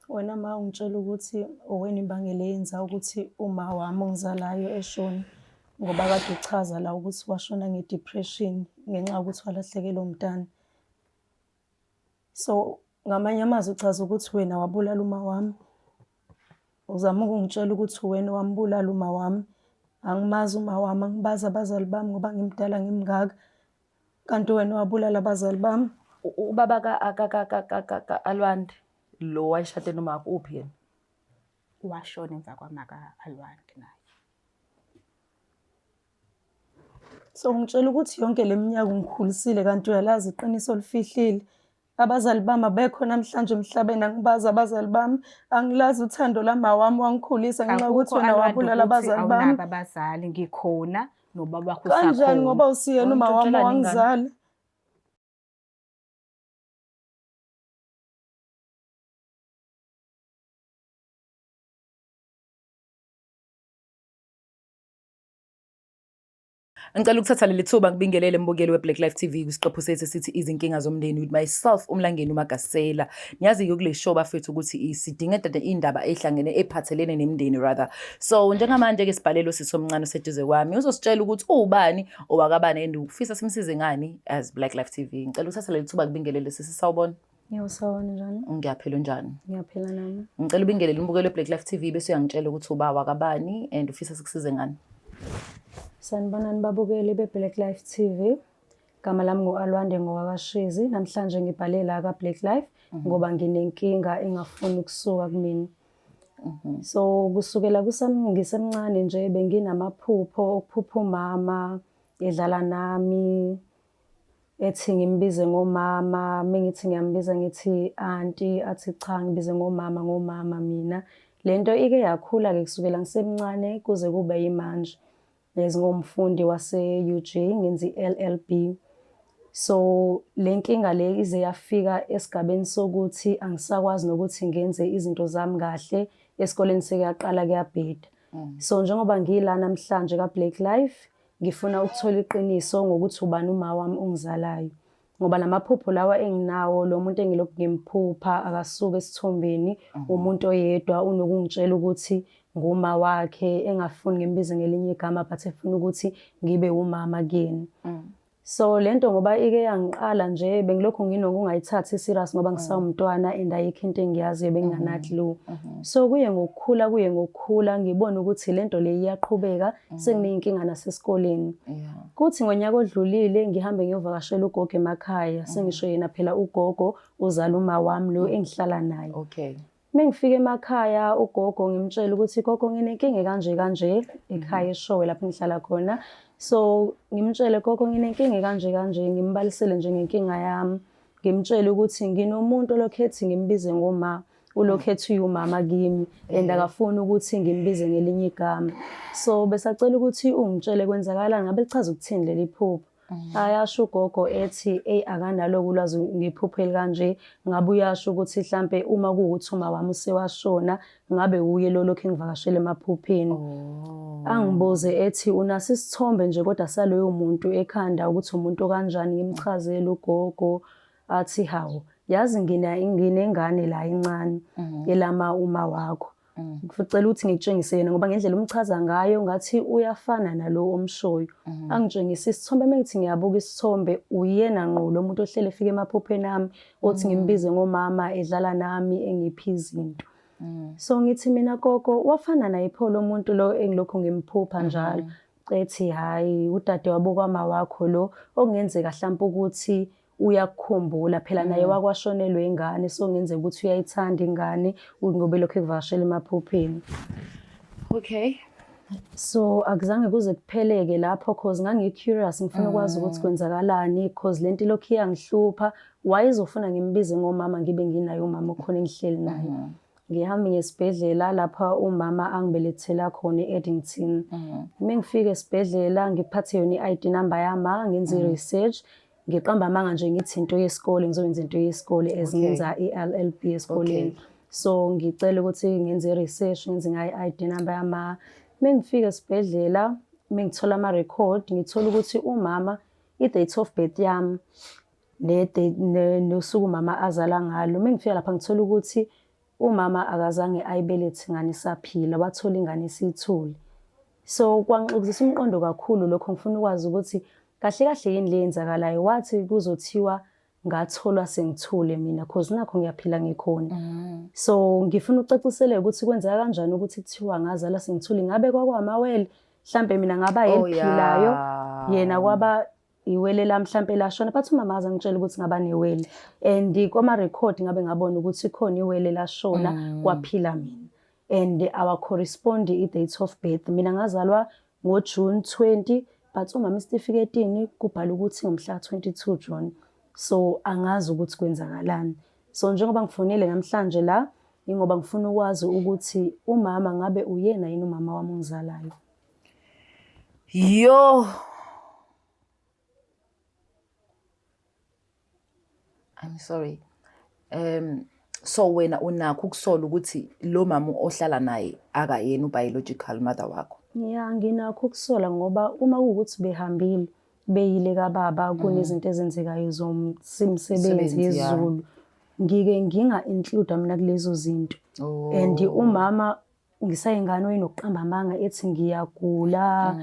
Wena ma ungitshela ukuthi uwena imbangela eyenza ukuthi uma wami ongizalayo eshone ngoba kade uchaza la ukuthi washona nge-depression ngenxa yokuthi walahlekelwa umntana. So ngamanye amazwi uchaza ukuthi wena wabulala uma wami. Uzama ukungitshela ukuthi uwena owambulala uma wami. Angimazi uma wami, angibazi abazali bami ngoba ngimdala ngimngaka. Kanti wena wabulala abazali bami. Ubaba ka-Alwande lo wayeshade noma uphi yena? Washona emva kwamaka Alwande naye. So ngitshela ukuthi yonke le minyaka ungikhulisile kanti uyalazi iqiniso olifihlile. Abazali bami abekho namhlanje emhlabeni, angibazi abazali bami, angilazi uthando lama wami wangikhulisa ngenxa yokuthi Akukho wena Alwande wabulala ukuthi abazali bami. awunabo abazali ngikhona nobaba wakho Kanjani usakhona. ngoba usiyena uma wami Wawuntshontshela ingane? wangizala. Ngicela ukuthatha leli thuba ngibingelele mbukeli we-Black Life TV kwisiqephu sethu esithi izinkinga zomndeni with myself uMlangeni uMagasela. Niyazi-ke kule show bafethu ukuthi sidinga dade indaba ehlangene ephathelene nemndeni rather. So njengamanje-ke sibhalelwe sisi omncane oseduze kwami uzositshela ukuthi uwubani owakabani and ufisa simsize ngani as Black Life TV. Ngicela ukuthatha leli thuba ngibingelele sisi, sawubona. Yebo, sawubona, njani? Ngiyaphila, unjani? Ngiyaphila nami. Ngicela ubingelele umbukeli we-Black Life TV bese uyangitshela ukuthi uba wakabani and ufisa sikusize ngani. Sanibonani babukeli be-Black Life TV. Gama lami ngu-Alwande ngowakwaShezi. Namhlanje ngibhale la ka-Black Life ngoba nginenkinga engafuni ukusuka kumina. So kusukela ngisemncane nje benginamaphupho okuphupha umama edlala nami, ethi ngimbize ngomama, mengithi ngiyambiza ngithi anti, athi cha ngibize ngomama ngomama mina. Le nto ike yakhula-ke kusukela ngisemncane kuze kube yimanje. As ngomfundi wase-UJ ngenza i-LLB. So le nkinga le ize yafika esigabeni sokuthi angisakwazi nokuthi ngenze izinto zami kahle, esikoleni sekuyaqala kuyabheda. So njengoba ngila namhlanje ka-Black Life, ngifuna ukuthola iqiniso ngokuthi ubani uma wami ongizalayo. Ngoba lamaphupho lawa enginawo, lo muntu engilokhu ngimphupha akasuki esithombeni, umuntu oyedwa unokungitshela ukuthi nguma wakhe, engafuni ngimbize ngelinye igama but efuna ukuthi ngibe umama kuyena. So lento ngoba ike yangiqala nje bengilokhu nginokungayithathi serious ngoba ngisawumntwana and ayikho into engiyaziyo, bengingana clue. So kuye ngokukhula kuye ngokukhula ngibona ukuthi lento le iyaqhubeka, sengineyinkinga nasesikoleni. Kuthi ngonyaka odlulile ngihambe ngiyovakashela ugogo emakhaya, sengisho yena phela ugogo uzala uma wami lo engihlala naye. Mengifika emakhaya ugogo ngimtshela ukuthi gogo nginenkinga kanje kanje ekhaya eShowe lapho engihlala khona. So ngimtshele gogo nginenkinga kanje kanje, ngimbalisele nje ngenkinga yami. Ngimtshele ukuthi nginomuntu olokhu ethi ngimbize ngoma, ulokhu ethi uyumama kimi and akafuni ukuthi ngimbize ngelinye igama. So besacela ukuthi ungitshele kwenzakalani, ngabe lichaza ukuthini leli phupho. Ayasho ugogo ethi eyi akanalo ulwazi ngephupho elikanje, ngabe uyasho ukuthi hlampe uma kuwukuthi uma wami usewashona ngabe uye lo lokhu engivakashela emaphupheni. Angibuze ethi unaso isithombe nje kodwa saloyo muntu ekhanda ukuthi umuntu okanjani, ngimchazele ugogo athi hawu yazi nginengane la encane elama uma wakho. Ngicela ukuthi ngikutshengise yena ngoba ngendlela umchaza ngayo ngathi uyafana nalo omshoyo. Angitshengise isithombe, mengithi ngiyabuka isithombe uyena ngqo lo muntu ohlele efika emaphupheni ami othi ngimbize ngomama edlala nami engipha izinto. So ngithi mina gogo wafana naye pho lo muntu lo engilokhu ngimphupha njalo. Ethi hayi udade wabo kwama wakho lo okungenzeka mhlawumbe ukuthi uyakukhumbula phela naye wakwashonelwa ingane, so kungenzeka ukuthi uyayithanda ingane ngoba elokhu ekuvakashela emaphupheni. So akuzange kuze kupheleke lapho cause ngangi-curious ngifuna ukwazi ukuthi kwenzakalani cause lento ilokhu iyangihlupha. Wayezofuna ngimbize ngomama ngibe nginaye umama okhona engihleli naye. Ngihambe ngesibhedlela lapha umama angibelethela khona e-Addington. Mengifika esibhedlela ngiphathe yona i-ID number yama ngenze i-research. Ngiqamba amanga nje ngithi into yesikole, ngizoyenza into yesikole as ngenza i-LLB esikoleni. So ngicela ukuthi ngenze i-research ngenze ngayo i-ID number yama. Mengifika esibhedlela mengithola ama-record ngithola ukuthi umama i-date of birth yami nosuku umama azala ngalo. Mengifika lapha ngithola ukuthi Umama akazange ayibelethe ingane isaphila, wathola ingane isithule. So kwangixukuzisa umqondo kakhulu lokho, ngifuna ukwazi ukuthi kahle kahle yini le yenzakalayo. Wathi kuzothiwa ngatholwa sengithule mina cause nakho ngiyaphila ngikhona. So ngifuna ukucaciseleka ukuthi kwenzeka kanjani ukuthi kuthiwa ngazalwa sengithule. Ngabe kwakwamawele, mhlampe mina ngaba eliphilayo, yena kwaba iwele lami mhlampe lashona, but umama akaze angitshele ukuthi ngaba newele, and kwama-record ngabe ngabona ukuthi khona iwele lashona kwaphila mina, and awa-correspond i-date of birth. Mina ngazalwa ngoJune 20, but umama isitifiketini kubhala ukuthi ngomhla 22 June, so angazi ukuthi kwenzakalani. So njengoba ngifonile namhlanje la, ingoba ngifuna ukwazi ukuthi umama ngabe uyena yini umama wami ongizalayo. Yo. I'm sorry. So wena unakho ukusola ukuthi lo mama ohlala naye akayena ubiological mother wakho? Ya, nginakho ukusola ngoba uma kuwukuthi behambile beyile kababa, kunezinto ezenzekayo zomsebenzi yezulu, ngike nginga-include mina kulezo zinto. And umama ngisayingane wayenokuqamba amanga ethi ngiyagula,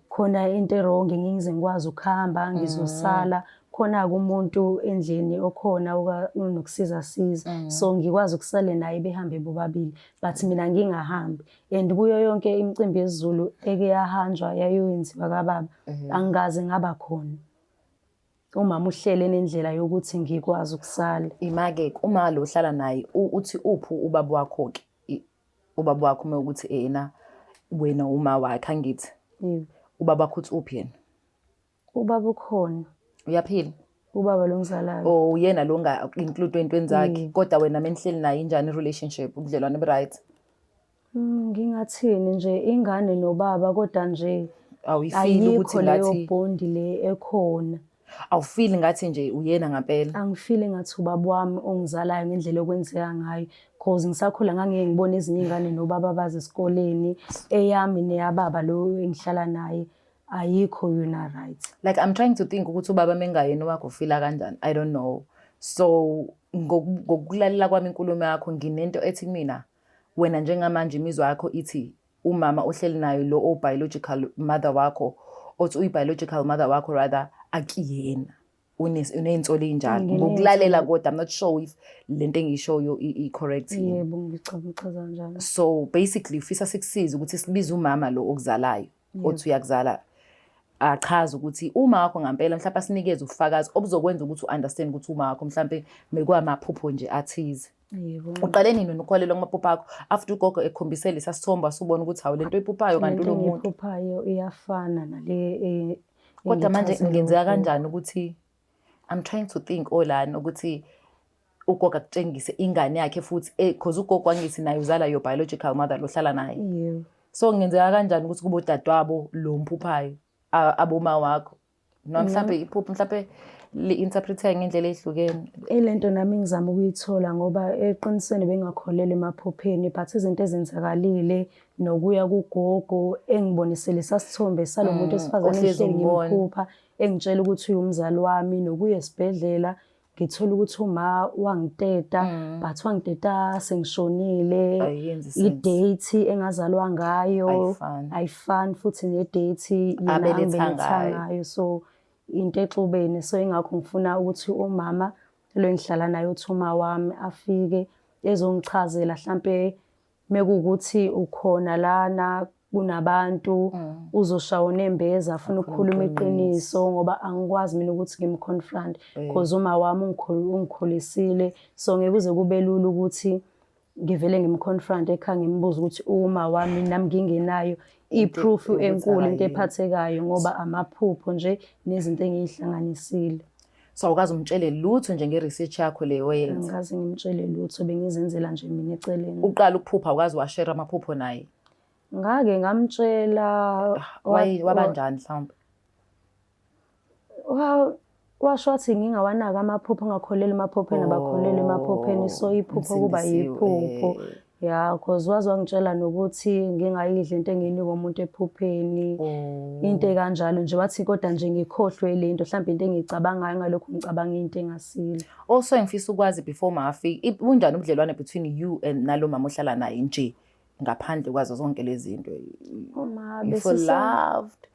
khona into e-wrong, ngize ngikwazi ukuhamba, ngizosala. Khona-ke umuntu endlini okhona unokusiza siza, so ngikwazi ukusale naye behambe bobabili, but mina ngingahambi. And kuyo yonke imicimbi yesiZulu eke yahanjwa yayoyenziwa kababa, angikaze ngaba khona. Umama uhlele nendlela yokuthi ngikwazi ukusala. Ima-ke, uma lo ohlala naye uthi uphi ubaba wakho-ke? Ubaba wakho uma ukuthi ena wena uma wakhe, angithi? Yebo. Ubaba wakho uthi uphi yena? Ubaba ukhona. Uyaphila? Ubaba lo ngizalayo. Oh, uyena lo nga include entweni zakhe. Kodwa wena menihleli naye injani relationship, ubudlelwane bu-right? Ngingathini nje, ingane nobaba, kodwa nje awuyifili ukuthi ayikho leyo ngathi bond le ekhona. Awufili ngathi nje uyena ngampela? Angifili ngathi ubaba wami ongizalayo ngendlela okwenzeka ngayo, cause ngisakhula ngangeke ngibone ezinye iy'ngane nobaba baze esikoleni, eyami neyababa lo engihlala naye ayikho yona right. Like, I'm trying to think ukuthi ubaba mengayena wakho ufila kanjani. I don't know. So ngokulalela kwami inkulumo yakho, nginento ethi kumina wena njengamanje imizwa yakho ithi umama ohleli nayo lo o biological mother wakho, othi uyi biological mother wakho rather, akuyena. Uney'nsolo ey'njalo ngokulalela, kodwa I'm not sure if lento engiyishoyo i-correct yini. Yebo, ngichaza kanjalo. So basically ufisa sikusize ukuthi sibize umama lo okuzalayo, othi uyakuzala, achaze ukuthi uma wakho ngampela, mhlawumbe asinikeze ubufakazi obuzokwenza ukuthi u-understand ukuthi uma wakho mhlawumbe mekwamaphupho nje athize. Yebo. Uqale nini wena ukukholelwa kumaphupho akho after ugogo ekhombise lesa sithombe, asubona ukuthi hawu, lento oyiphuphayo kanti Lento ulo muntu? Engiyiphuphayo iyafana nale Kodwa manje engichazela kungenzeka ugogo. Kanjani ukuthi, I'm trying to think olana ukuthi ugogo akutshengise ingane yakhe futhi, cause ugogo angithi naye uzala your biological mother lo hlala naye. Yebo. So kungenzeka kanjani ukuthi kube udadewabo lo mphuphayo, aboma wakho, noma mhlawumbe iphupho mhlawumbe li-interpret-eke ngendlela ey'hlukene? Ilento nami ngizama ukuyithola ngoba eqinisweni bengakholelwa emaphupheni, but izinto ezenzakalile nokuya kugogo engibonise lesa sithombe salo muntu wesifazane ohlezi engihleli umbona. ngimphupha, engitshela ukuthi uyumzali wami, nokuya esibhedlela ngithola ukuthi uma wangiteta, but wangiteta sengishonile. Ayenzi sense. I-date engazalwa ngayo Ayifani. Ayifani futhi ne-date yena abeletha angibeletha ngayo. Ngayo, so into exubene. So ingakho ngifuna ukuthi umama lo engihlala naye uthi uma wami afike ezongichazela, hlampe mekuwukuthi ukhona lana kunabantu uzoshawa unembeza, afuna ukukhuluma iqiniso, ngoba angikwazi mina ukuthi ngim-confront because uma wami ungikhulisile, so ngeke kuze kube lula ukuthi ngivele ngim-confront ekhaya ngimbuze ukuthi uma wami, nami ngingenayo i-proof ukuthi enkulu, into akayena. Ephathekayo, ngoba amaphupho nje nezinto engiyihlanganisile. So awukaze umtshele lutho nje nge-research yakho leyo oyenza? Angikaze ngimtshele lutho, bengizenzela nje mina eceleni. Uqala ukuphupha, awukaze washare amaphupho naye? Ngake ngamtshela. Wabanjani mhlawumbe? Washo wathi ngingawanaki amaphupho, ngakholelwa emaphupheni, abakholelwa emaphupheni, so iphupho kuba Msindisiwe, yiphupho. Ya, cause waze wangitshela nokuthi ngingayidli into engiyinikwa umuntu ephupheni. Into ekanjalo nje wathi kodwa nje ngikhohlwe le nto mhlawumbe into engiyicabangayo ngalokhu ngicabanga into engasile. Also ngifisa ukwazi before mafika bunjani ubudlelwane between you and nalo mama ohlala naye nje ngaphandle kwazo zonke lezi zinto. Uma You feel loved.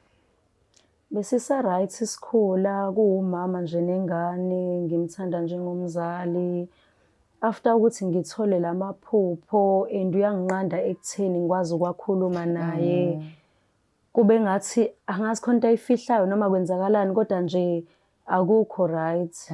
Besisa-right sikhula kuwumama nje nengane ngimthanda njengomzali. After ukuthi ngithole la maphupho and uyanginqanda ekutheni ngikwazi ukwakhuluma naye. Kube ngathi angazi khona into ayifihlayo noma kwenzakalani kodwa nje akukho right.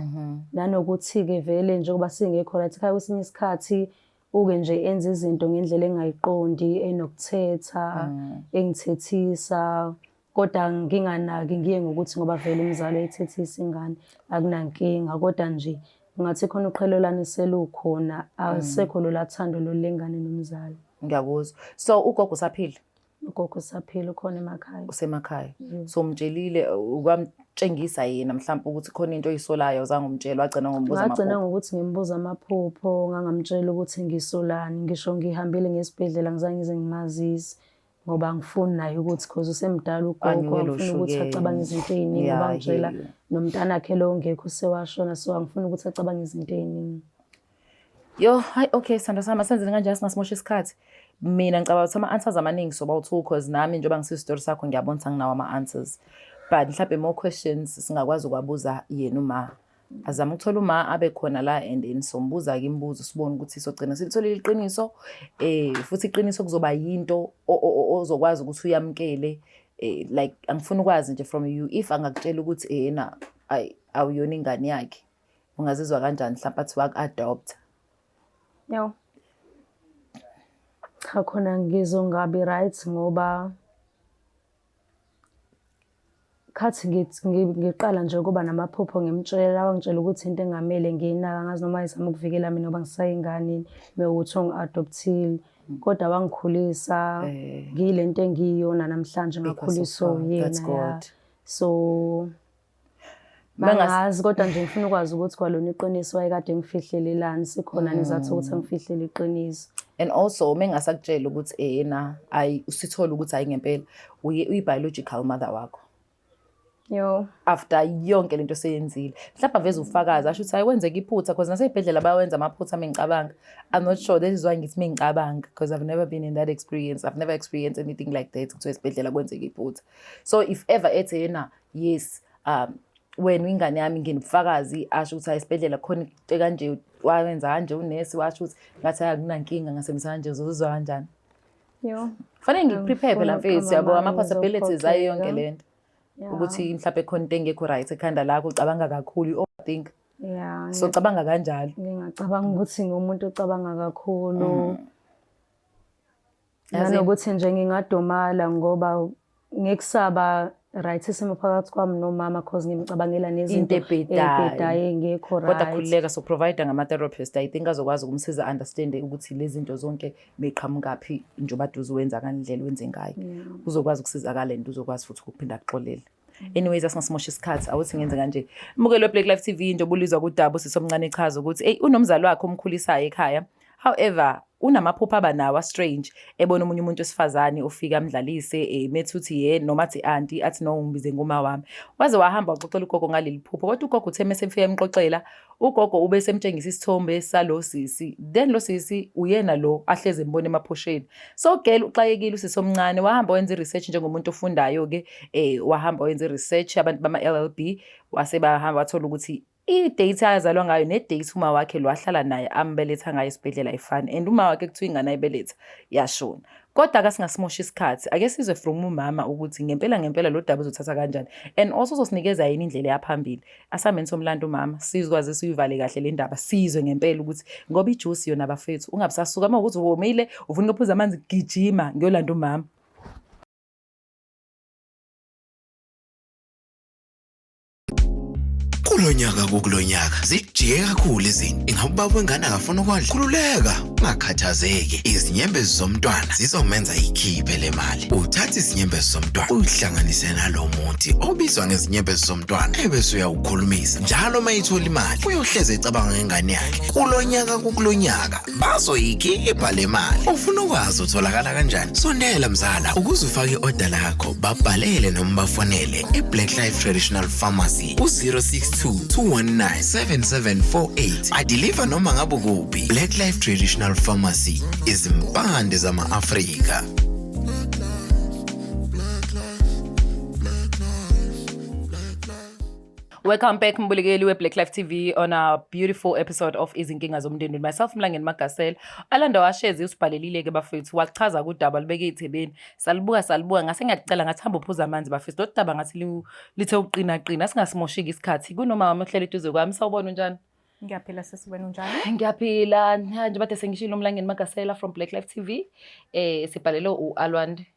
Nanokuthi-ke vele njengoba singekho right ekhaya kwesinye isikhathi uke nje enze izinto ngendlela engayiqondi enokuthetha, engithethisa. Kodwa nginganaki ngiye ngokuthi ngoba vele umzali uyayithethisa ingane akunankinga kodwa nje ngathi khona uqhelelwano selukhona asekho lola thando lolu lengane nomzali. Ngiyakuzwa. So ugogo usaphila? Ugogo usaphila ukhona emakhaya. Usemakhaya. So umtshelile ukwamtshengisa yena mhlawumbe ukuthi khona into oyisolayo uzange umtshele wagcina ngombuza Ngagcina amaphupho. ngokuthi ngimbuza amaphupho ngangamtshela ukuthi ngisolani ngisho ngihambile ngesibhedlela ngizange ngize ngimazise. Ngoba angifuni naye ukuthi cause usemdala ugogo Anyukele angifuni ukuthi ushukela. acabange izinto ey'ningi Yeah, ngoba I ngitshela hear you. nomntanakhe lo ongekho usewashona so angifuni ukuthi acabange izinto ey'ningi. Yo, hayi okay sithando sami asenzeni kanjani singasimosha isikhathi. Mina ngicabanga ukuthi ama-answers amaningi soba u-two cause nami njengoba ngisiyi-story sakho ngiyabona ukuthi anginawo ama-answers. But mhlawumbe more questions singakwazi ukwabuza yena uma. Azame ukuthola uma abe khona la and then sombuza-ke imibuzo sibone ukuthi sogcina silitholile iqiniso futhi iqiniso kuzoba yinto ozokwazi ukuthi uyamukele like angifuni ukwazi nje from you if angakutshela ukuthi yena ayi awuyona ingane yakhe ungazizwa kanjani mhlawumbe athi waku-adopt. Yo. Cha khona ngizongabi right ngoba khathi ngiqala nje ukuba namaphupho ngimtshela wangitshela ukuthi into engamele ngiyinaka angazi noma wayezama ukuvikela mina ngoba ngisayingane mewukuthi ungi-adoptile kodwa wangikhulisa ngiyile nto engiyiyona namhlanje Because of ngakhuliswa God. uyena That's ya. God. So bangazi kodwa nje ngifuna ukwazi ukuthi kwalona iqiniso wayekade ngifihlelelani sikhona nesizathu sokuthi angifihlele iqiniso. And also uma engasakutshela ukuthi yena ayi usithole ukuthi hayi ngempela uye uyi-biological mother wakho. Yo. After yonke lento oseyenzile. Mhlawumbe aveze ufakazi asho ukuthi hayi kwenzeka iphutha because nasey'bhedlela bayawenza amaphutha uma ngicabanga. I'm not sure that is why ngithi mengicabanga because I've never been in that experience. I've never experienced anything like that kuthiwa esibhedlela kwenzeka iphutha. So if ever ethi yena yes wena ingane yami nginobufakazi asho ukuthi hayi esibhedlela khona into kanje wawenza kanje unesi washo ukuthi ngathi hayi akunankinga ngasebenzisa kanje uzozizwa kanjani. Yo. Fanele ngiku-prepare phela Angifuni mfethu yabo ukuqamba ama-possibilities ayo yonke ngizophoxeka. le nto. Yeah. Ukuthi mhlawumbe khona into engekho right ekhanda lakho ucabanga kakhulu you overthink. Yeah, So cabanga kanjalo. Ngingacabanga ukuthi ngumuntu ocabanga kakhulu. Yazi- Nanokuthi nje ngingadumala ngoba ngikusaba right isimo phakathi kwami nomama cause ngimcabangela nezinto Into ebhedayo. ebhedayo engekho Kodwa right. khululeka so provide ngama-therapist I think azokwazi ukumsiza understand ukuthi lezi zinto zonke beqhamukaphi njengoba duze wenza ngandlela wenze ngayo. Uzokwazi ukusizakala and uzokwazi futhi ukuphinda akuxolele. Anyways asingasimosha isikhathi awuthi ngenze kanje. Mbukeli we-Black Life TV njengoba ulizwa kudaba usisi omncane echaza ukuthi eyi unomzali wakhe omkhulisayo ekhaya. However unamaphupho aba nawo strange ebona omunye umuntu wesifazane ofika amdlalise methi uthi ye noma athi auntie athi no ngibize ngoma wami. Waze wahamba waxoxela ugogo ngaleli phupho kodwa ugogo uthe mase efika emxoxela ugogo ube semtshengisa isithombe salo sisi then lo sisi uyena lo ahleze embona emaphusheni. So girl uxakekile usisi omncane wahamba wenza i-research njengomuntu ofundayo ke wahamba wenza i-research abantu bama LLB wase bahamba wathola ukuthi i-date ayazalwa ngayo ne-date uma wakhe lo ahlala naye ambeletha ngayo esibhedlela ayifani and uma wakhe kuthiwa ingane ayibeletha yashona. Kodwa ake singasimosha isikhathi ake sizwe from umama ukuthi ngempela ngempela lo daba uzothatha kanjani and also uzosinikeza yini indlela yaphambili. Asihambeni somlando umama sizokwazi siyivale kahle le ndaba sizwe ngempela ukuthi ngoba ijuice yona bafethu ungabisasuka uma ukuthi womile ufuna ukuphuza amanzi gijima ngiyolanda umama. Kulo Kulonyaka kukulonyaka zijike kakhulu izinto. Ingabe ubaba wengane akafuna ukondla? Khululeka, ungakhathazeki. Izinyembezi zomntwana zizomenza ikhiphe le mali. Uthatha izinyembezi zomntwana uyihlanganise nalo muthi obizwa ngezinyembezi zomntwana ebese uyawukhulumisa. Njalo uma ethola imali uyohleze ecabanga ngengane yakhe. Kulonyaka kukulonyaka bazoyikhipha le mali. Ufuna ukwazi utholakala kanjani? Sondela mzala ukuze ufake i-oda lakho babhalele noma bafonele e-Black Life Traditional Pharmacy ku-062 219 7748. Adiliva noma ngabe kuphi. Black Life Traditional Pharmacy, izimpande zama-Afrika. Welcome back mbulekeli we-Black Life TV on our beautiful episode of Izinkinga Zomndeni with myself Mlangeni Magasela. Alanda washezi usibhalelile-ke bafethu wachaza kudaba lubeke ethebeni. Salibuka salibuka ngase ngiyakucela ngathi hamba uphuza amanzi bafethu. Lolu daba ngathi lithe ukuqina qina singasimoshiki isikhathi. Kunoma wami ohleli eduze kwami sawubona unjani? Ngiyaphila sisi, wena unjani? Ngiyaphila nje bade sengishilo Mlangeni Magasela from Black Life TV. Sibhalele u-Alwande.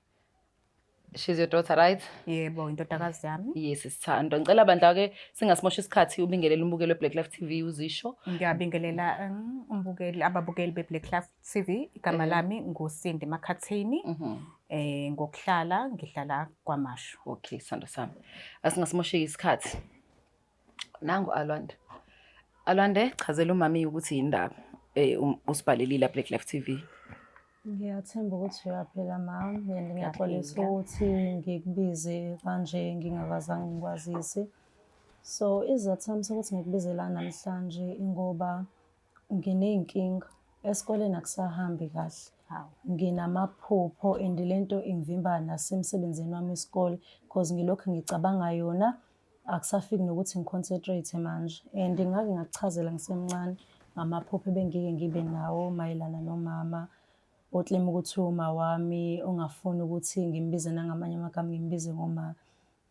She's your daughter, right? Yebo, indodakazi yami. Yes, sithandwa. Ngicela bandla ke singasimosha isikhathi ubingelele umbukelo weBlack Life TV uzisho. Ngiyabingelela umbukeli ababukeli beBlack Life TV. Igama lami nguSindi Makhathini. Ngokuhlala ngihlala KwaMashu. Okay, sithandwa sami. Asingasimosheki isikhathi. Nangu Alwande. Alwande, chazela umami ukuthi yindaba. Usibhalelile Black Life TV. Ngiyathemba ukuthi uyaphila ma, and ngiyaxolisa Ngiyaphila. ukuthi ngikubize kanje ngingakazange ngikwazise. So isizathu sami sokuthi ngikubize la namhlanje ingoba nginey'nkinga. Esikoleni akusahambi kahle. Hawu. Nginamaphupho and lento ingivimba nasemsebenzini wami wesikole cause ngilokhu ngicabanga yona akusafiki nokuthi ngi-concentrate manje. And ngake ngakuchazela ngisemncane ngamaphupho ebengike ngibe nawo mayelana nomama o-claim ukuthi uma wami ongafuni ukuthi ngimbize nangamanye amagama ngimbize ngoma.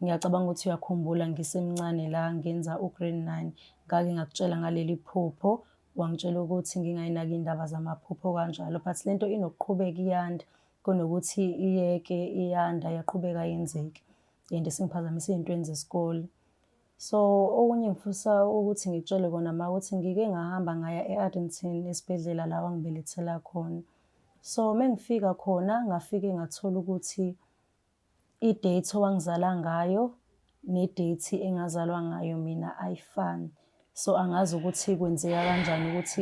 Ngiyacabanga ukuthi uyakhumbula ngisemncane la ngenza u-grade 9 ngake ngakutshela ngaleli phupho wangitshela ukuthi ngingayinaki iy'ndaba zamaphupho kanjalo, but lento inokuqhubeka iyanda kunokuthi iyeke iyanda iyaqhubeka yenzeke and singiphazamise ey'ntweni zesikole. So okunye ngifisa ukuthi ngikutshele kona ma ukuthi ngike ngahamba ngaya e-Addington esibhedlela la wangibelethela khona. So mengifika khona ngafike ngathola ukuthi i-date owangizala ngayo ne-date engazalwa ngayo mina ayifani. So angazi ukuthi kwenzeka kanjani ukuthi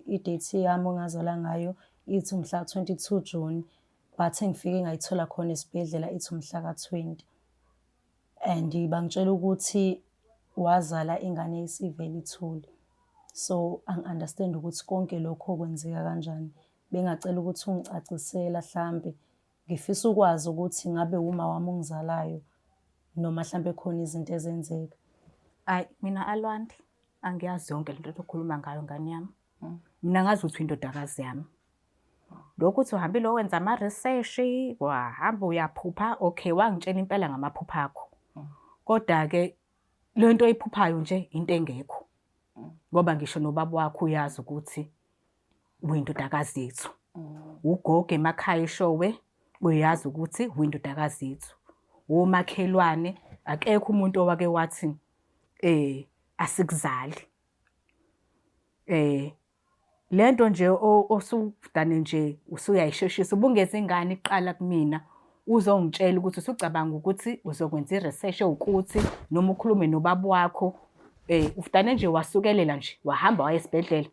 i-date yami engazalwa ngayo ithi umhla 22 June, but engifike ngayithola khona esibhedlela ithi umhla ka-20. And bangitshela ukuthi wazala ingane isivele ithule. So angi-understand ukuthi konke lokho kwenzeka kanjani. Bengacela ukuthi ungicacisela hlampe. Ngifisa ukwazi ukuthi ngabe uma wami ongizalayo noma hlampe khona izinto ezenzeka. Hayi, mina Alwande angiyazi yonke lento okhuluma ngayo ngane yami. Mina ngazi ukuthi indodakazi yami. Lokhu uthi uhambile wenza ama-research, wahamba uyaphupha, okay wangitshela impela ngamaphupho akho. Kodwa-ke le nto oyiphuphayo nje into engekho. Ngoba ngisho nobaba wakho uyazi ukuthi uyindodakazi yethu. Ugogo emakhaya eShowe uyazi ukuthi uyindodakazi yethu. Womakhelwane akekho umuntu owake wathi asikuzali. Lento nje osudane nje usuyayisheshisa ubungeza ingane iqala kumina uzongitshela ukuthi usucabanga ukuthi uzokwenza i-research ewukuthi noma ukhulume nobaba wakho ufudane nje wasukelela nje wahamba waya esibhedlela.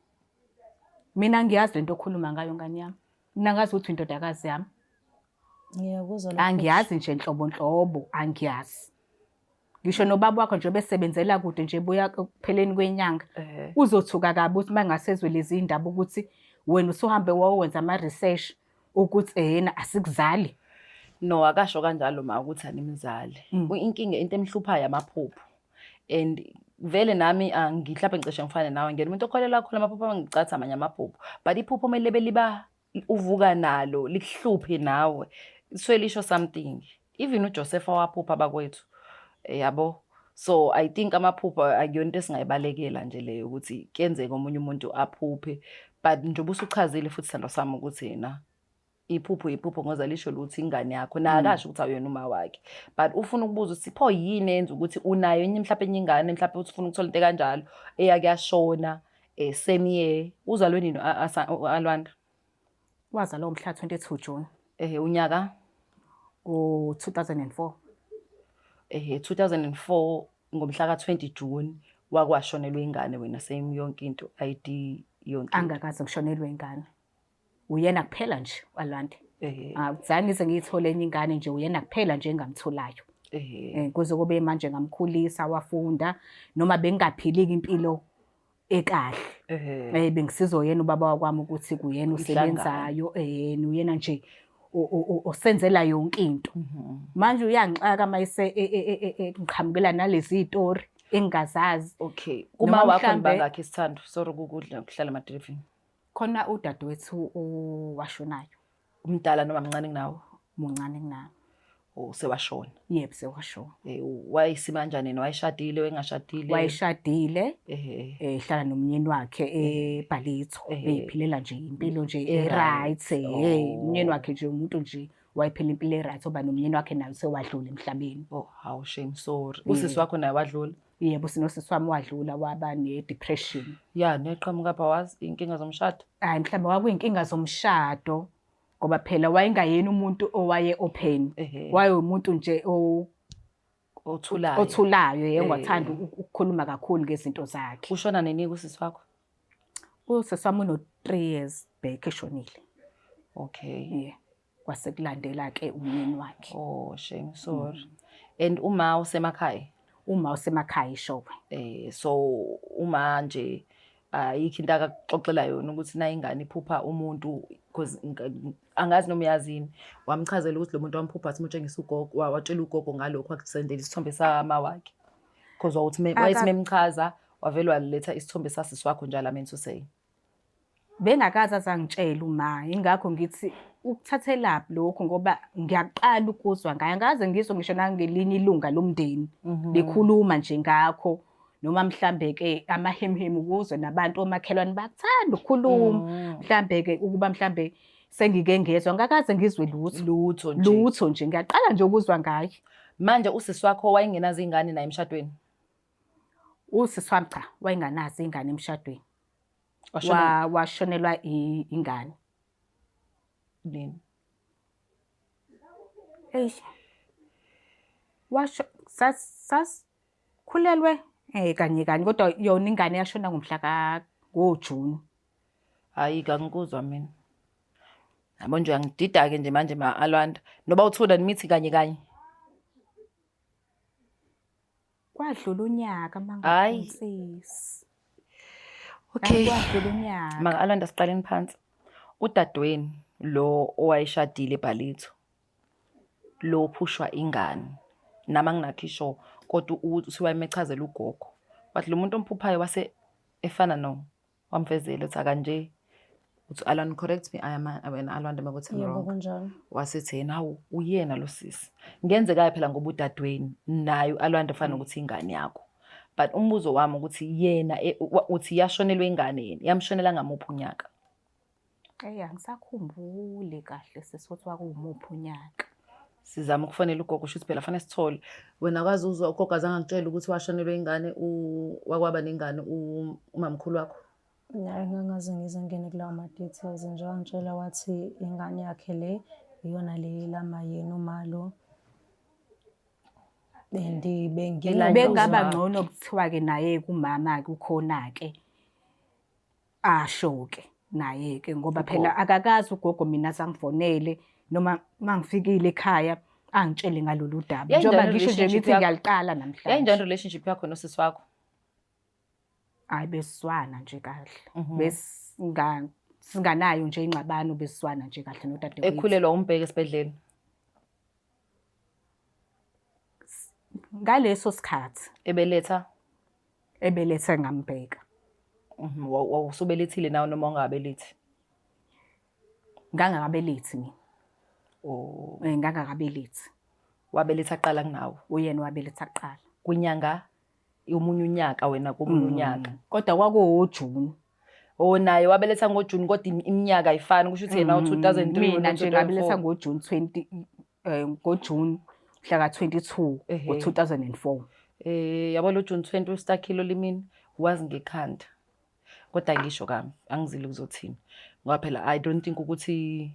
Mina ngiyazi lento okhuluma ngayo ngane yami. Mina ngazi ukuthi indodakazi yami. Ngiyakuzwa lokho. Angiyazi nje nhlobo nhlobo, angiyazi. Ngisho nobaba wakho nje obesebenzela kude nje buya ekupheleni kwenyanga. Uzothuka kabi ukuthi mangasezwe lezi indaba ukuthi wena usuhambe wawenza ama-research ukuthi yena asikuzali. No, akasho kanjalo ma ukuthi animzali. Inkinga into emhluphayo amaphupho. And vele nami angihlaphe ngicishe ngifane nawe ngena umuntu okholelwa kakhulu amaphupho angicatha amanye amaphupho. But iphupho kumele liba uvuka nalo likuhluphe nawe. Lisuke lisho something. Even uJoseph waphupha bakwethu. Yabo. So I think amaphupho akuyona into esingayibalekela nje leyo ukuthi kuyenzeka omunye umuntu aphuphe. But njengoba usuchazile futhi sithandwa sami ukuthi yena Iphupho iphupho ngoza lisho lutho ingane yakho naye akasho ukuthi awuyona uma wakhe. But ufuna ukubuza ukuthi pho yini enza ukuthi unayo enye mhlawumbe enye ingane mhlawumbe uthi ufuna ukuthola into ekanjalo eyake yashona same year. Uzalwe nini Alwanda? Wazalwa ngomhla 22 June. Unyaka? Ngo-2004. 2004 ngomhla ka-20 June wakwashonelwa ingane wena same yonke into ID yonke into. Angakaze ngishonelwe ingane. Uyena kuphela nje Alwande. Zange ngize ngiyithole enye ingane nje uyena kuphela nje engamtholayo. Kuze kube manje ngamkhulisa wafunda noma bengingaphili impilo ekahle. Bengisizwa yena ubaba wakwami ukuthi kuyena osebenzayo, uyena nje osenzela yonke into. Manje uyangixaka mayise ngiqhamukela nalezi zitori engingazazi. Okay. Kuma wakho nibangakhi isithando? Sorry ukukudla ukuhlala emadrivini. Khona udadewethu owashonayo. Umdala noma mncane kunawe? Muncane kunami. Oh, sewashona. Yebo, sewashona. Wayesima kanjani yena? Wayeshadile, wayengashadile? Wayeshadile. Ehlala nomnyeni wakhe eBhalitho. Beyiphilela nje impilo nje e-right. Umnyeni wakhe nje umuntu nje wayephila impilo e-right ngoba nomnyeni wakhe naye sewadlula emhlabeni. Oh, hawu shame, sorry. Usisi wakho naye wadlula? Yebo, sinosisi wami wadlula waba ne-depression. Ya, neqhamuka apha wazi inkinga zomshado. Hayi, mhlawumbe kwakuyinkinga zomshado ngoba phela wayengayena umuntu owaye open. Wayewumuntu nje othulayo. Othulayo, yebo, engathanda ukukhuluma kakhulu ngezinto zakhe. Ushona nini usisi wakho? Usisi wami uno 3 years back eshonile. Okay. Yeah. Kwase kulandela ke umyeni wakhe. Oh, shame, sorry. And uma usemakhaya? Uma usemakhaya eShowe. So uma nje ayikho into akakuxoxela yona ukuthi na ingane iphupha umuntu because angazi noma uyazini, wamchazela ukuthi lo muntu wamphupha athi umtshengisa ugogo, watshela ugogo ngalokho akusendela isithombe sama wakhe. Because wayethi memchaza wavele waletha isithombe sasisi wakho njalo, I mean to say. Bengakaze azangitshela uma, ingakho ngithi ukuthathelaphi lokhu ngoba ngiyaqala ukuzwa ngaye. Angikaze ngizwe ngisho nangelinye ilunga lomndeni likhuluma nje ngakho, noma mhlambe ke amahemhemu ukuzwe nabantu omakhelwane bakuthanda ukukhuluma. Mhlambe ke ukuba mhlambe sengike ngezwa, angikaze ngizwe lutho. Lutho nje. Lutho nje, ngiyaqala nje ukuzwa ngaye. Manje usisi wakho wayengenazo ingane naye emshadweni? Usisi wami cha, wayenganazo ingane emshadweni. Washonelwa ingane. Nini? Eish. Washo sasikhulelwe kanye kanye kodwa yona ingane yashona ngomhla ka ngoJune. Hayi kangikuzwa mina. Yabo nje uyangidida ke nje manje ma Alwanda. Noba uthula nimithi kanye kanye. Kwadlula unyaka Hayi. mangaphonsisi. Okay. Kwadlula unyaka. Maka Alwanda siqaleni phansi. Udadewenu lo owayeshadile eBhalitho. Lo phushwa ingane. Nami anginakho isho kodwa uthi wayemechazela ugogo. Wathi lo muntu omphuphayo wase efana no wamvezela uthi akanje. Uthi Alan correct me, I am wena Alwanda makuthi I'm Yebo wrong. kunjalo. Wasethi yena hawu uyena lo sisi. Ngenzekayo phela ngoba udadewenu naye Alwanda ufana ukuthi ingane yakho. But umbuzo wami ukuthi yena uthi yashonelwa ingane yena, yamshonela ngamuphi unyaka? Angisakhumbuli kahle sisi ukuthi kwakuwumuphi unyaka. Sizama ukufonela ugogo shuthi phela fanele sithole. Wena kwazi uzwa ugogo azange akutshele ukuthi washonelwa ingane wakwaba nengane umamkhulu wakho? Hayi, ngangaze ngize ngene kulawo ma-details nje, wangitshela wathi ingane yakhe le iyona le elama yena umalo. And Elanywa Bengaba uzwa. ngcono kuthiwa ke naye kumama ke ukhona ke asho ke naye ke ngoba phela akakazi ugogo mina azangifonele noma mangifikile ekhaya angitshele ngalolu daba. Yayinjani Njengoba ngisho nje relationship ngithi yakho? ngiyaliqala namhlanje. Yayinjani relationship yakho nosisi wakho? Hayi besizwana nje kahle. Singanayo nje ingxabano, besizwana nje kahle nodadewethu. Ekhulelwa umbheke esibhedlela. Ngaleso sikhathi ebeletha ebeletha ngambheka. Wawusubelethile nawe noma ungabelethi? Ngangakabelethi mina. Oh. Ngangakabelethi. Wabeletha kuqala kunawe? Uyena wabeletha kuqala. Kwinyanga yomunye unyaka wena komunye unyaka. Kodwa kwakuwoJune. Oh, naye wabeletha ngoJune kodwa iminyaka ayifani, kusho ukuthi yena u-2003 Mina nje ngabeletha 2004. ngoJune 20 ngoJune mhla ka-22 ngo-2004. Yabo lo June 20 ustakile olimini wazi ngekhanda. Kodwa ngisho kami angizile kuzothini. Ngoba phela I don't think ukuthi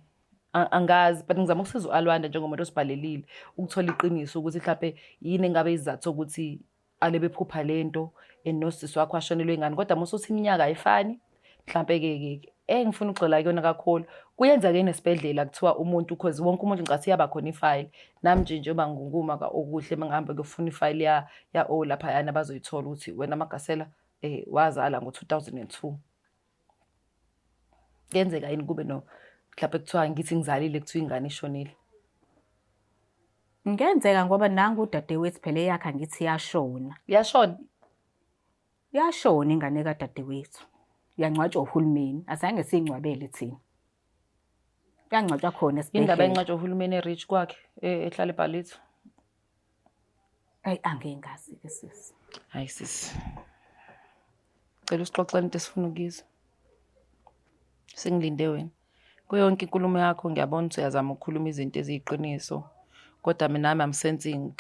angazi, but ngizama ukusiza u-Alwanda njengomuntu osibhalelile ukuthola iqiniso ukuthi mhlampe yini engabe isizathu sokuthi alebe ephupha lento and nosisi wakho ashonelwe ingane, kodwa uma usuthi iminyaka ayifani mhlampe ke ke engifuna ukugxila kuyona kakhulu kuyenzeka enesibhedlela kuthiwa umuntu, cause wonke umuntu ngicathi iyaba khona ifayili. Nami nje njengoba ngunguma ka okuhle mangihamba kuyofuna ifayili ya o laphayana bazoyithola ukuthi wena Magasela wazala ngo-2002. Kuyenzeka yini kube no mhlawumbe kuthiwa ngithi ngizalile kuthiwa ingane ishonile? Ngenzeka ngoba nangu udadewethu phela eyakhe angithi yashona. Yashona? Yashona ingane kadadewethu. Yangcwatshwa uhulumeni, azange siyingcwabele thina. Yangcwatshwa khona esibhedlela. Indaba engcwatshwa uhulumeni erich kwakhe ehlala eBhalitho. Ayi angingazi ke sisi. Hayi sisi. Cela usixoxele into esifuna ukuyizwa. Sengilinde wena. Kuyo yonke inkulumo yakho ngiyabona ukuthi uyazama ukukhuluma izinto eziyiqiniso. Kodwa mina nami I'm sensing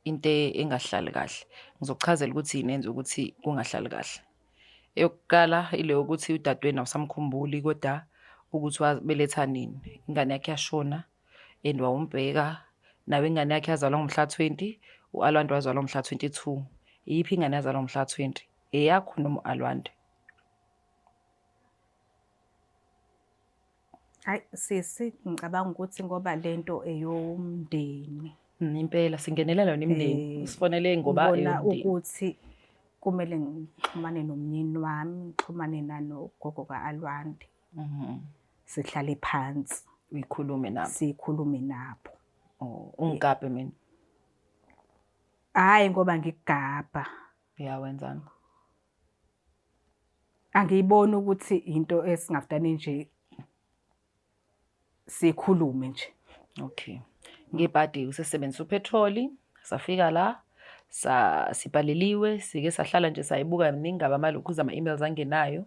into engahlali kahle. Ngizokuchazela ukuthi yini enza ukuthi kungahlali kahle. Eyokuqala ile yokuthi udadewenu awusamkhumbuli kodwa ukuthi wabeletha nini. Ingane yakhe yashona and wawumbheka nawe, ingane yakhe yazalwa ngomhla 20, u-Alwande wazalwa ngomhla 22. Iyiphi ingane yazalwa ngomhla 20? Eyakho noma u-Alwande? Hayi sisi, ngicabanga ukuthi ngoba lento eyomndeni. Impela singenelela yona imindeni. Usifonele ngoba Ngibona eyomndeni. ukuthi kumele ngixhumane nomnyeni wami, ngixhumane nanogogo ka-Alwande. Sihlale phansi. Uyikhulume nabo. Sikhulume nabo. Oh, ungigabhe mina. Hayi ngoba ngikugabha. Uyawenzani? Angiyiboni ukuthi into esingafutane nje sikhulume nje. Okay. Ngebhadi usesebenzisa upetroli, safika la sa sibhaleliwe, sike sahlala nje sayibuka miningi kabi amalokhuza ama-emails angenayo.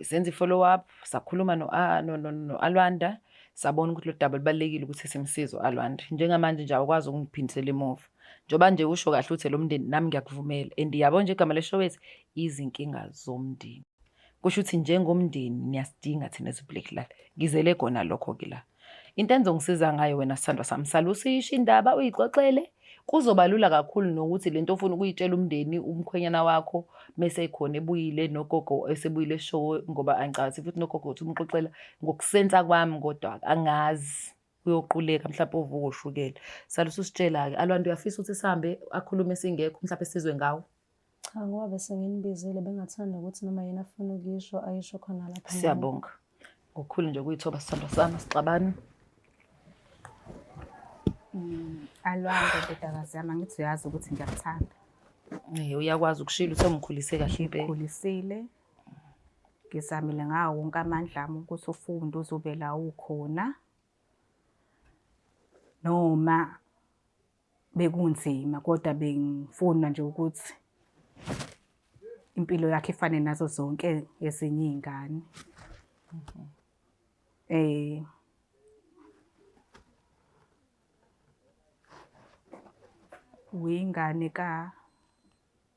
Senza i-follow up, sakhuluma no Alwanda, sabona ukuthi lo daba lubalulekile ukuthi simsize u-Alwanda. Njengamanje nje awukwazi ukungiphindisela emuva. Njengoba nje usho kahle ukuthi lo mndeni nami ngiyakuvumela. And yabo nje igama leshow ethi izinkinga zomndeni. Kusho ukuthi njengomndeni niyasidinga thina as Black Life. Ngizele kona lokho ke la. Into engizongisiza ngayo wena sithandwa sami, sala usiyisho indaba uyixoxele. Kuzoba lula kakhulu nokuthi lento ofuna ukuyitshela umndeni umkhwenyana wakho mese ekhona ebuyile nogogo esebuyile eshow, ngoba angicathi futhi nogogo uthi umxoxela ngokusensa kwami, kodwa angazi uyoquleka mhlawumbe uvuka ushukela. Sala ususitshela-ke Alwande, uyafisa ukuthi sihambe akhulume singekho mhlawumbe sizwe ngawo? Cha, ngoba bese nginibizile bengathanda ukuthi noma yena afuna ukuyisho ayisho khona lapha. Siyabonga ngokukhulu nje ukuyithoba sithandwa sami, sixabane. Alwande ndodakazi yami, angithi uyazi ukuthi ngiyakuthanda. Uyakwazi ukushila uthe ungikhulise kahle impela. Ngikhulisile. Ngizamile ngawo wonke amandla ami ukuthi ufunde uzobe la ukhona. Noma bekunzima kodwa bengifuna nje ukuthi impilo yakhe ifane nazo zonke ezinye iy'ngane. Uyingane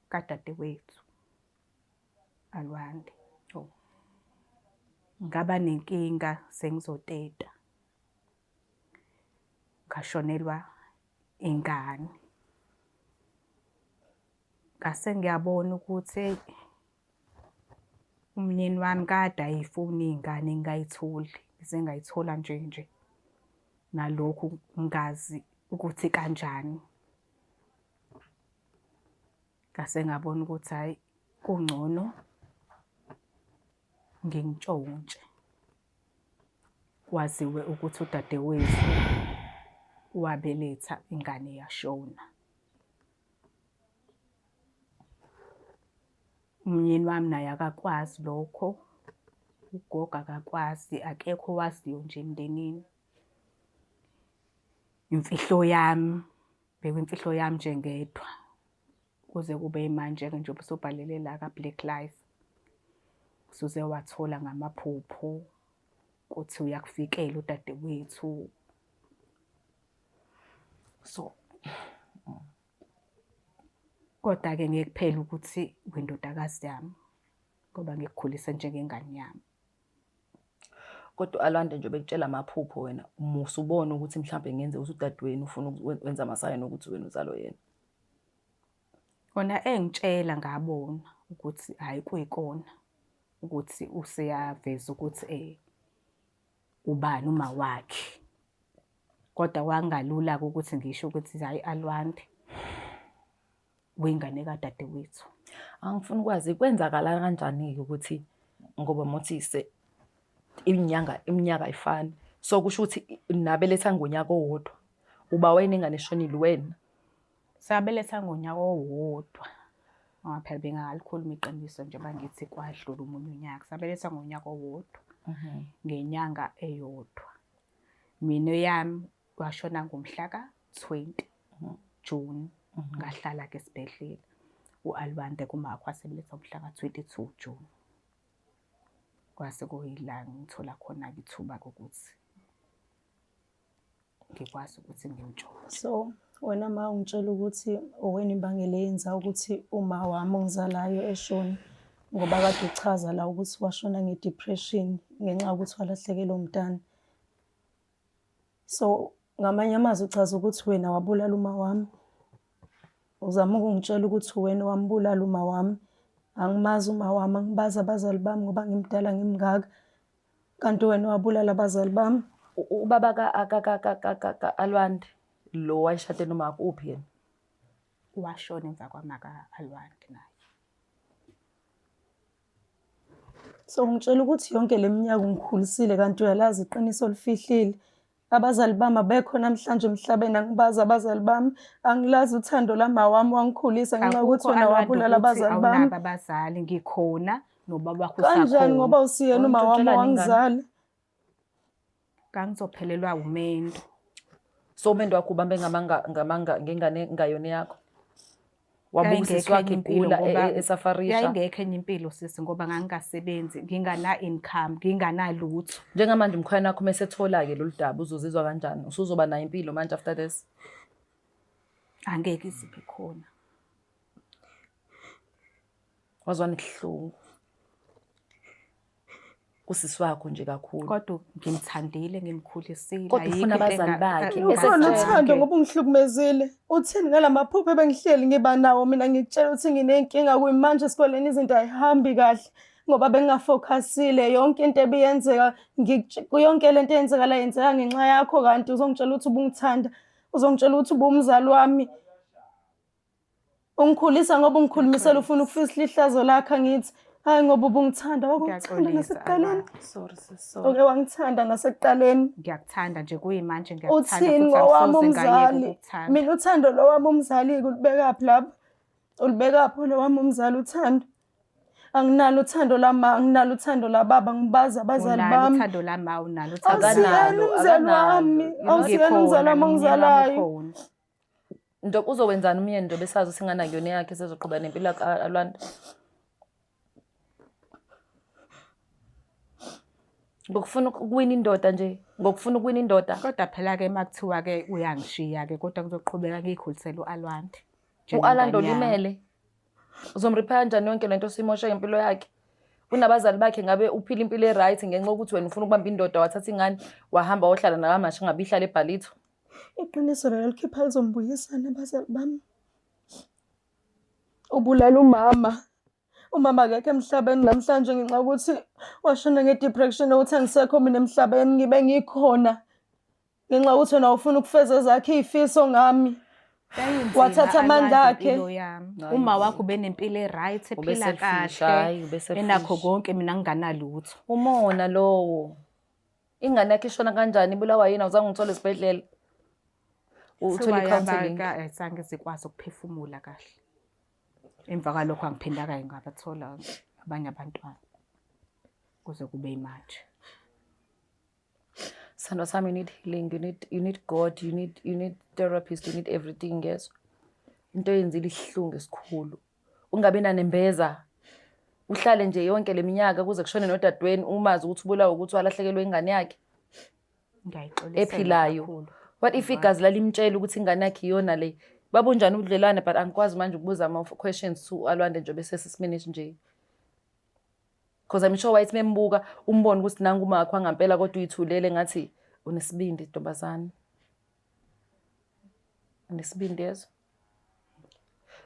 kadadewethu Alwande. Oh. Ngaba nenkinga sengizoteta. Ngashonelwa ingane. Ngase ngiyabona ukuthi eyi umnyeni wami kade ayifuna iy'ngane ngingayitholi, ngize ngayithola nje nje. Nalokhu ngingazi ukuthi kanjani. Ngase ngabona ukuthi hhayi kungcono ngintshontshe. Kwaziwe ukuthi udadewethu wabeletha ingane yashona. Umyeni wami naye akakwazi lokho, ugogo akakwazi, akekho owaziyo nje emndenini. Imfihlo yami, bekuyimfihlo yami nje ngedwa kuze kube manje-ke njengoba usubhalele la ka-Black Life. Usuze wathola ngamaphupho ukuthi uyakufikela udadewethu. So kodwa-ke ngeke kuphele ukuthi wendodakazi yami ngoba ngikukhulise njengengane yami. Kodwa Alwande nje bekutshela amaphupho wena musa ubone ukuthi mhlawumbe ngenzeka ukuthi udadewenu ufuna ukwenza amasayini ukuthi wena uzalwe yena. Kona engitshela ngabona ukuthi hhayi kuyikona ukuthi useyaveza ukuthi ubani uma wakhe. Kodwa kwakungalula-ke ukuthi ngisho ukuthi hhayi Alwande wengane kadadewethu. Angifuni ukwazi kwenzakala kanjani-ke ukuthi ngoba muthi se iminyanga iminyaka ayifani. So kusho ukuthi nabeletha ngonyaka owodwa. Uba wena ingane eshonile wena. Sabeletha ngonyaka owodwa. Ngoba phela bengingalikhuluma iqiniso njengoba ngithi kwadlula omunye unyaka. Sabeletha ngonyaka owodwa. Ngenyanga eyodwa. Mina eyami washona ngomhla ka-20 June. Ngahlala-ke esibhedlela. U-Alwande kumakho wasebeletha ngomhla ka-22 June. Kwase kuyila ngithola khona-ke ithuba-ke ukuthi ngikwazi ukuthi ngimtshontshe. So wena ma ungitshela ukuthi uwena imbangela eyenza ukuthi uma wami ongizalayo eshone ngoba kade uchaza la ukuthi washona nge-depression ngenxa yokuthi walahlekelwa umntana. So ngamanye amazwi uchaza ukuthi wena wabulala uma wami. Uzama ukungitshela ukuthi wena wambulala uma wami. Angimazi uma wami, angibazi abazali bami ngoba ngimdala ngimngaka. Kanti wena wabulala abazali bami. Ubaba ka-Alwande lo wayeshade noma uphi yena? Washona emva kwamaka-Alwande naye. So ngitshela ukuthi yonke le minyaka ungikhulisile kanti uyalazi iqiniso olifihlile. Abazali bami abekho namhlanje emhlabeni, angibazi abazali bami, angilazi uthando lama wami wangikhulisa ngenxa yokuthi Akukho wena Alwande wabulala ukuthi abazali bami. awunabo abazali ngikhona nobaba wakho Kanjani usakhona. ngoba usiyena uma wami Wawuntshontshela ingane? wangizala. Ngangizophelelwa umendo. So umendo wakho ubambe ngamanga ngamanga ngengane ngayona yakho. Wabuka usisi Yayingekho wakhe enye impilo egula ngoba esafarisha. yayingekho enye impilo sisi ngoba ngangingasebenzi, ngingana income, nginganalutho. Njengamanje umkhwena wakho mesethola-ke lolu daba uzozizwa kanjani? Usuzoba nayo impilo manje after this? Angeke izibe khona. Wazwana kuhlungu. Kusisi wakho nje kakhulu. Kodwa ngimthandile, ngimkhulisile. Kodwa ufuna ayikho into abazali bakhe, Ukhona Esesele. uthando ngoba ungihlukumezile. Uthini ngala maphupho ebengihleli ngiba nawo mina ngikutshela ukuthi nginenkinga kuyimanje esikoleni izinto ayihambi kahle ngoba bengingafokhasile yonke into ebiyenzeka yonke lento eyenzeka la yenzeka ngenxa yakho kanti uzongitshela ukuthi ubungithanda uzongitshela ukuthi ubuwumzali wami. Ungikhulisa ngoba ungikhulumisela ufuna ukufihla ihlazo lakho angithi hayi ngoba ubungithanda wakungithanda Ngiyaxolisa, nasekuqaleni. Sorry sis, sorry. Oke wangithanda nasekuqaleni. Ngiyakuthanda nje kuyimanje ngiyakuthanda Uthini futhi ngowami angisoze ngayeka umzali? ukukuthanda. Mina uthando lowami umzali-ke ulubekaphi lapho? Ulubekaphi lowami umzali uthando? Anginalo uthando lama, anginalo uthando lababa, ngibazi abazali Unalo bami. uthando lama, unalo uthando Awusiyena Akanalo, umzali akanalo. wami, You know, awusiyena umzali Ngikhona, wami nomyeni wami ongizalayo. ukhona. Nto uzowenzani umyeni njengoba esazi ukuthi ingane akuyona eyakhe sezoqhubeka nempilo yakhe Alwande? Ngokufuna ukuwina indoda nje, ngokufuna ukuwina indoda. Kodwa phela-ke uma kuthiwa-ke uyangishiya-ke kodwa kuzoqhubeka ngiyikhulisele u-Alwande. U-Alwande njengengane yami. ulimele. Uzomrepair kanjani yonke lento osuyimoshe ngempilo yakhe? Unabazali bakhe ngabe uphila impilo e-right ngenxa yokuthi wena ufuna ukubamba indoda wathatha ingane wahamba wayohlala nakamasha ngabe ihlala eBallito. Iqiniso lelo likhipha lizombuyisa nabazali bami. Ubulala umama. Umama akekho emhlabeni namhlanje ngenxa yokuthi washona nge-depression yokuthi angisekho mina emhlabeni ngibe ngikhona. Ngenxa yokuthi wena ufuna ukufeza ezakhe iy'fiso ngami. Yayinzima, Wathatha amandla Alwande, akhe. impilo yami. Hayi, Uma wakho ubenempilo e-right, Ube ephila selfish, kahle, hhayi, ube selfish. enakho konke mina nginganalutho. Umona lowo. Ingane yakhe ishona kanjani ibulawa yini awuzange ungithole esibhedlela? Uthole Kuthiwa i-counseling. zange zikwazi ukuphefumula kahle. Emva kwalokho angiphindanga ngabathola abanye abantwana kuze kube yimanje. Sithandwa sami, you need healing, you need God, you need therapist, you need everything yezwa. Into eyenzile isihlungu esikhulu. Ungabi nanembeza. Uhlale nje yonke le minyaka kuze kushone nodadewenu umazi ukuthi ubulawa ukuthi walahlekelwe ingane yakhe Ngiyayixolisela ephilayo. kakhulu. What if igazi lalimtshela ukuthi ingane yakhe iyona le? Babunjani ubudlelwane but angikwazi manje ukubuza ama-questions to Alwande njengoba esesesimeni esinje. Because I'm sure wayethi membuka umbone ukuthi nangu umakho angampela kodwa uyithulele ngathi unesibindi ntombazane. Unesibindi yezo.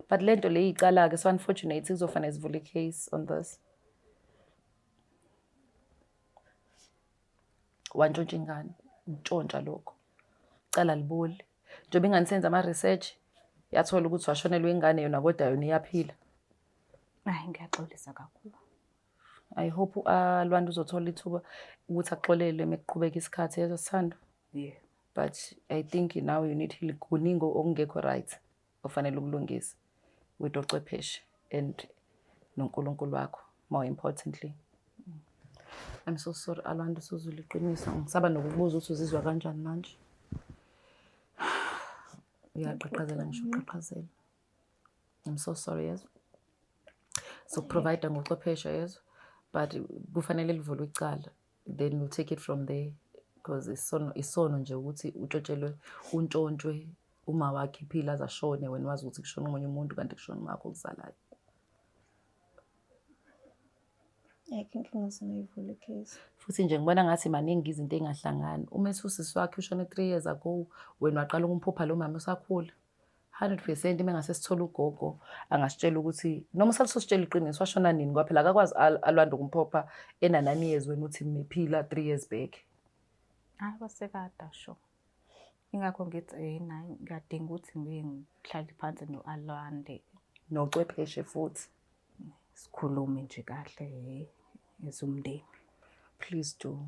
But lento le icala-ke so unfortunate kuzofanele sivule i-case on this. Wantshontsha ingane, ukutshontsha lokho. Cala liboli. Njengoba ingane senza ama-research yathola ukuthi washonelwa ingane yona kodwa yona iyaphila. Hayi ngiyaxolisa kakhulu. I hope uAlwande uzothola ithuba ukuthi axolelwe mekuqhubeka isikhathi yezo sithando. Yeah. But I think now you need healing. Kuningi okungekho right ofanele ukulungise with ochwepheshe and noNkulunkulu wakho more importantly. I'm so sorry Alwande, usuzwile iqiniso. Ngisaba nokukubuza ukuthi uzizwa kanjani manje. Uyaqhaqhazela ngisho uqhaqhazela. I'm so sorry yezo. Sokuprovide ngochwepheshe yezo but kufanele livulwe icala then we'll take it from there because isono isono nje ukuthi utshotshelwe untshontshwe uma wakhe iphila aze ashone wena wazi ukuthi kushona omunye umuntu kanti kushona umakho okuzalayo. Ayikho inkinga singayivula i-case. Futhi nje ngibona ngathi maningi izinto ey'ngahlangani. Uma ethi usisi wakhe ushone 3 years ago, wena waqala ukumphupha lo mama usakhula. 100% uma engase sithole ugogo angasitshela ukuthi noma usalusositshela iqiniso washona nini ngoba phela akakwazi Alwande ukumphopha ena 9 years wena uthi mephila 3 years back. Hayi kwasekade asho. Ingakho ngithi ena ngiyadinga ukuthi ngike ngihlale phansi no-Alwande Nocwepheshe futhi. Sikhulume nje kahle ezumndeni. Please do.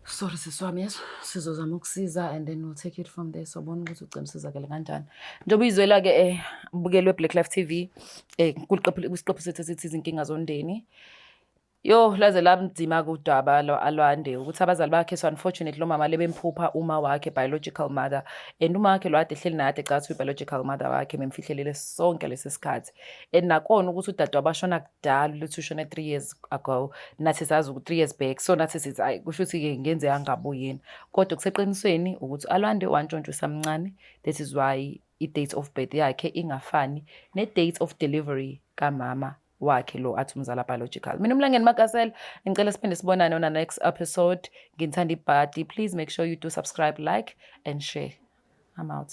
Sorry sisi wami yeso, sizozama ukusiza and then we'll take it from there. Sobona ukuthi ugcina usizakele kanjani. Njengoba uyizwela-ke bukelwe Black Life TV kuliqephu sethu esithi izinkinga zomndeni. Yo, laze lamdzima kudaba lo Alwande ukuthi abazali bakhe so unfortunately lo mama lebemphupha uma wakhe biological mother and uma wakhe lo ade ehleli naye ade cathi biological mother wakhe memfihlelele sonke lesi sikhathi and nakona ukuthi udadewabo ashona kudala luthi ushone 3 years ago, nathi sazi ukuthi 3 years back, so nathi sithi ayi kusho ukuthi-ke ngenzeka angabuyi yena, kodwa kuseqinisweni ukuthi Alwande wantshontshwa esamncane. That is why i-date of birth yakhe ingafani ne-date of delivery kamama wakhe lo athi umzala biological. Mina uMlangeni Magasela, ngicela siphinde sibonane on our next episode. Nginithanda ibhadi. Please make sure you do subscribe, like and share. I'm out.